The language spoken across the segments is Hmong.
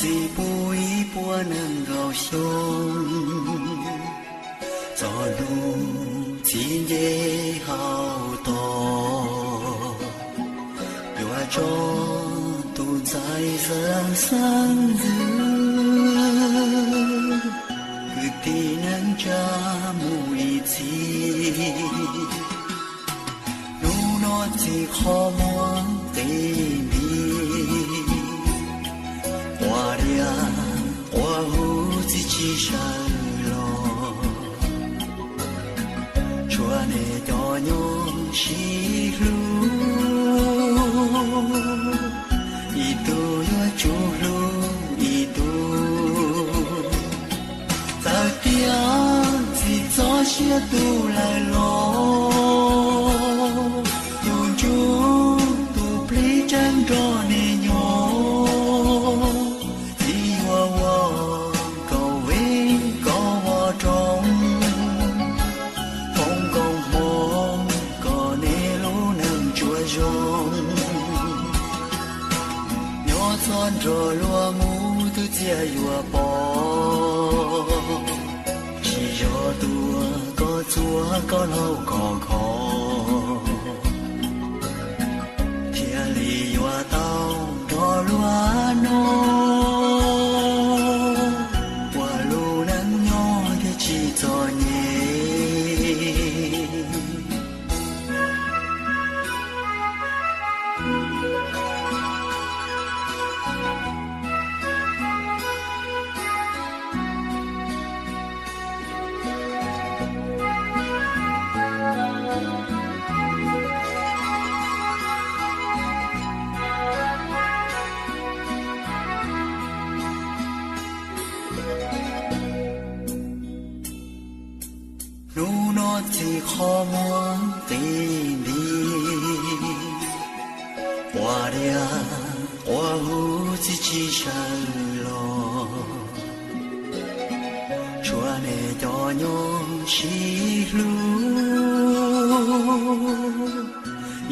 Peb puv ib puas nees nkaum xyoo, txog hnub txiv nce hau tos, yuav tso tus ntxhais xeeb xeeb ntxwv, kwv tij neej tsa mus ib txhis. Hnub no txiv qhov muag qis nti, quas diav quas huv txiv tsis sawv los, tshuav nej cov nyob sib hlub, ib tug yuav tsum hlub ib tug. Txawm tias txiv txoj sia tu lawm los, tus ntsuj tus plig tseem nrog nej nyob. Txiv yuav ua kom vim koj ua rau, foom koob hmoov kom nej lub neej tsuas zoo. Nyob txog nrog luag mus twb txiaj yuav pom, tsis yog tuaj koj txuag koj laug koj kho, thiaj li yuav tau nrog luag noj, ua lub neej nyob thiaj tsis txom nyem. Hnub no txiv qhov muag qis nti, quas diav quas huv txiv tsis sawv los, tshuav nej cov nyob sib hlub,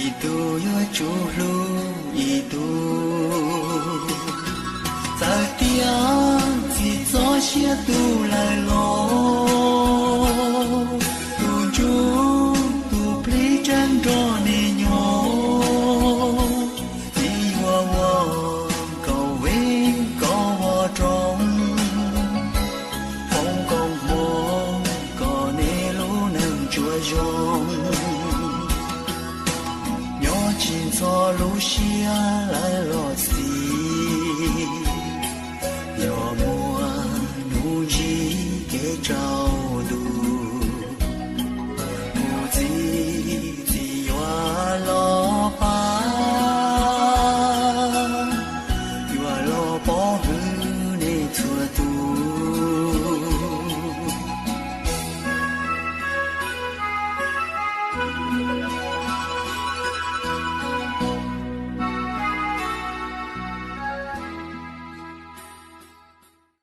ib tug yuav tsum hlub ib tug. Txawm tias txiv txoj sia tu lawm los, tus ntsuj tus plig tseem nrog nej nyob. Txiv yuav ua kom vim koj ua rau, foom koob hmoov kom nej lub neej tsuas zoo. Nyob tsis ntxhov lub siab lawm los